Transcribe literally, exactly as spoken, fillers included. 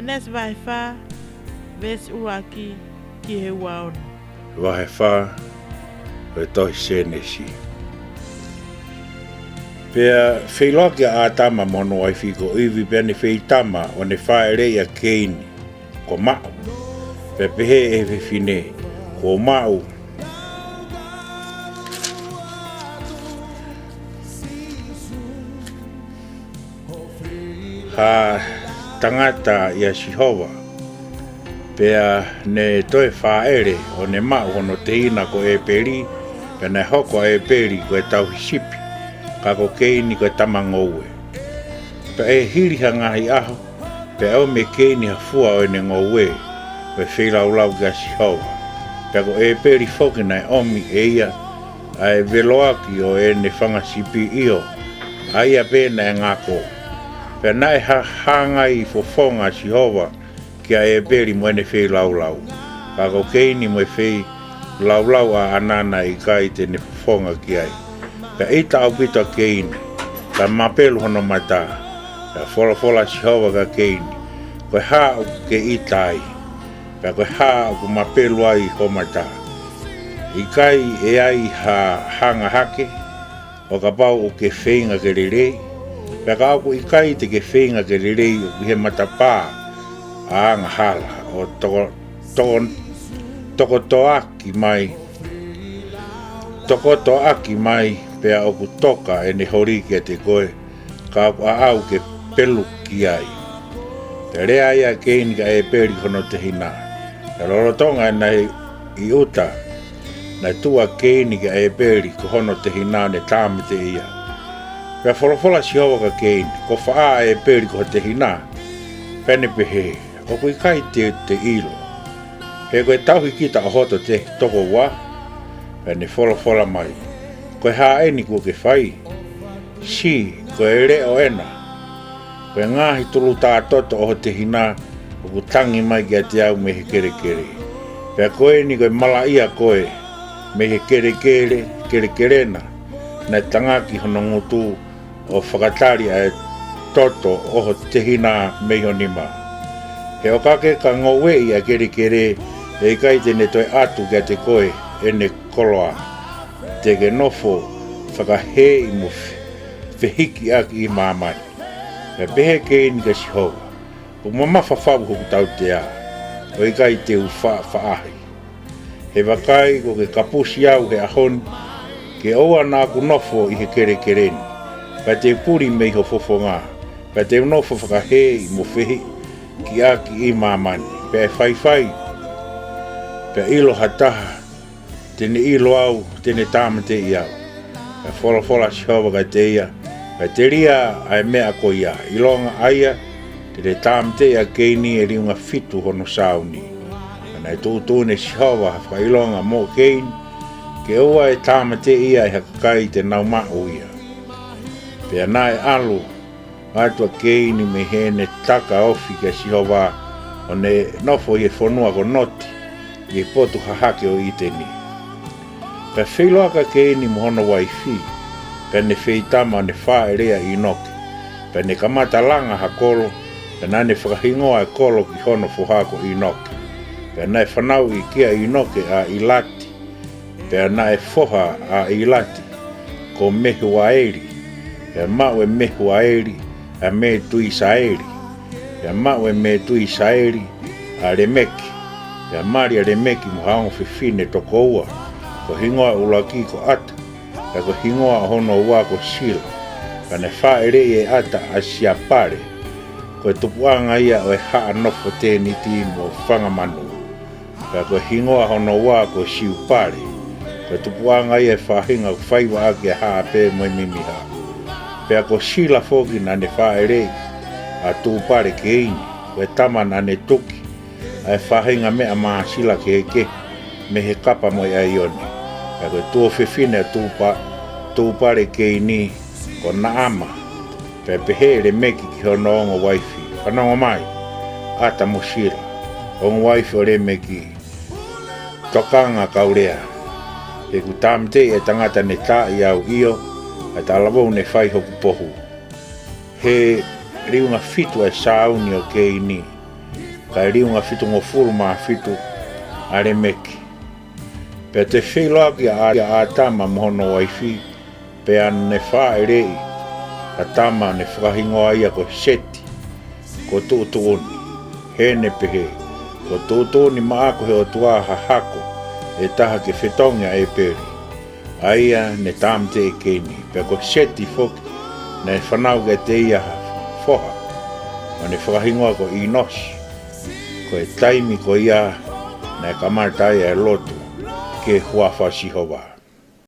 Sēnesi vahe fā, veesi ʻuluaki ki he ua ono. Vahe fā ʻo e tohi Sēnesi. Pea feʻiloaki ʻa ʻĀtama mo hono uaifi ko ʻIvi, pea ne feitama, ʻo ne fāʻeleʻi ʻa Keini, ko Maʻu. Pea pehē ʻe he fefine, Kuo u maʻu ha tangata ʻia Sihova. Pea ne toe fāʻele, ʻo ne maʻu hono tehina ko ʻĒpeli, pea naʻe hoko ʻa ʻĒpeli ko e tauhi sipi, ka ko Keini ko e tama ngoue. Pea ʻi he hili ha ngaahi ʻaho, pea ʻomi ʻe Keini ha fua ʻo ʻene ngoue, ko e feilaulau kia Sihova. Pea ko ʻĒpeli foki naʻe ʻomi ʻe ia ʻa e veloaki ʻo ʻene fanga sipi, ʻio, ʻa ia pē naʻe ngako. Pea naʻe ha-, hangai fofonga ʻa Sihova kia ʻĒpeli mo ʻene feilaulau, ka ko Keini mo e feilaulau ʻaʻana naʻe ʻikai te ne fofonga ki ai. Pea ʻita ʻaupito ʻa Keini, pea mapelu hono mata. Pea folofola ʻa Sihova kia Keini, Ko e hā ʻoku ke ʻita ai? Pea ko e hā ʻoku mapelu ai ho mata? ʻIkai ʻe ai ha hanga hake, ʻo kapau ʻoku ke feinga ke lelei? Pea ka ʻoku ʻikai te ke feinga ke lelei, ʻoku ʻi he matapā ʻa e angahala, ʻo toko, toko, tokotoʻaki mai, tokotoʻaki mai, pea ʻoku toka ʻene holi kiate koe, ka ʻoku ʻaʻau ke pelu ki ai. Pea lea ai ʻa Keini kia ʻĒpeli ko hono tehina. Pea lolotonga ʻenau ʻi ʻuta, naʻe tuʻu ʻa Keini kia ʻĒpeli ko hono tehina, ʻo ne tāmateʻi ia. Pea folofola ʻa Sihova kia Keini, Ko fē ʻa ʻĒpeli ko ho tehina? Pea ne pehē, ʻOku ʻikai te u ʻilo, he ko e tauhi kita ʻo hoto te-, tokoua. Pea ne folofola mai, Ko e hā eni kuo ke fai? Sī, ko e leʻo ena, ko e ngaahi tulutā toto ʻo ho tehina, ʻoku tangi mai kiate au mei he kelekele. Pea ko eni ko e malaʻia koe mei he kelekele, kelekele na, naʻe tangaki hono ngutu, ʻo fakatali ʻa e toto ʻo ho tehina mei ho nima. He ʻo ka ke ka ngoueʻi ʻa e kelekele, ʻe ʻikai te ne toe ʻatu kiate koe ʻene koloa. Te ke nofo fakahēʻi mo fe-, fehikiʻaki ʻi māmani. Pea pehē ʻe Keini kia Sihova, ʻOku mamafa fau hoku tautea, ʻo ʻikai te u fa-, faʻahi. He vakai, kuo ke kapusi au he ʻaho ni, ke ʻoua naʻa ku nofo ʻi he kelekele ni, pea te u puli mei ho fofonga, pea te u nofo fakahēʻi mo fehikiʻaki ʻi māmani. Pea ʻe faifai, pea ʻilo ha taha te ne ʻilo au, te ne tāmateʻi au. Pea folofola ʻa Sihova kiate ia, Pea telia ʻa e meʻa ko ia, ʻilonga ʻa ia te ne tāmateʻi ʻa Keini ʻe liunga fitu hono sāuni. Pea naʻe tuʻutuʻuni ʻe Sihova ha fakaʻilonga moʻo Keini, ke ʻoua ʻe tāmateʻi ia ʻe ha kakai te nau maʻu ia. Pea naʻe ʻalu atu ʻa Keini mei heʻene taka ofi kia Sihova, ʻo ne nofo ʻi he fonua ko Noti, ʻi he potu hahake ʻo ʻĪteni. Pea feʻiloaki ʻa Keini mo hono uaifi, pea ne feitama, ʻo ne fāʻeleʻi ʻa ʻĪnoke. Pea ne kamata langa ha kolo, pea naʻa ne fakahingoa ʻa e kolo ki hono foha ko ʻĪnoke. Pea naʻe fanauʻi kia ʻĪnoke ʻa ʻIlati, pea naʻe foha ʻa ʻIlati ko Mehuaeli, pea maʻu ʻe Mehuaeli ʻa Metuisaeli, pea maʻu ʻe Metuisaeli ʻa Lemeki, pea mali ʻa Lemeki mo ha ongo fefine toko ua, ko e hingoa ʻuluaki ko ʻAta, pea ko e hingoa hono ua ko Sila. Pea naʻe fāʻeleʻi ʻe ʻAta ʻa Siapale, ko e tupuʻanga ia ʻo e haʻa nofo tēniti mo fanga manu. Pea ko e hingoa hono ua ko Siupale, ko e tupuʻanga ia ʻo e faʻahinga ʻoku faiva ʻaki ʻa e haʻape mo e mimiha. Pea ko Sila foki naʻa ne fāʻeleʻi ʻa Tupale Keini, ko e tama naʻa ne tuki ʻa e faʻahinga meʻa māsila kehekehe mei he kapa mo e ʻaione. Pea ko e tuofefine ʻo Tupa-, Tupale Keini ko Naʻama. Pea pehē ʻe Lemeki ki hono ongo uaifi, Fanongo mai, ʻAta mo Sila, ongo uaifi ʻo Lemeki, tokanga kau lea. He ʻoku tāmateʻi ʻa e tangata ne taaʻi au, ʻio, ʻa e talavou ne fai hoku pohu. He liunga fitu ʻa e sāuni ʻo Keini, kae liunga fitungofulu mā fitu ʻa Lēmeki. Pea toe feʻiloaki ʻa ʻĀtama mo hono uaifi, pea ne fāʻeleʻi ha tama, ne fakahingoa ia ko Seti, ko tuʻutuʻuni. He ne pehē, Kuo tuʻutuʻuni maʻaku ʻe he ʻOtua ha hako ʻe taha ke fetongi ʻa ʻĒpeli, ʻa ia ne tāmateʻi ʻe Keini. Pea ko Seti foki naʻe fanauʻi kiate ia ha foha, ʻo ne fakahingoa ko ʻĪnosi. Ko e taimi ko ia naʻe kamata ai ʻa e lotu ki he huafa ʻo Sihova.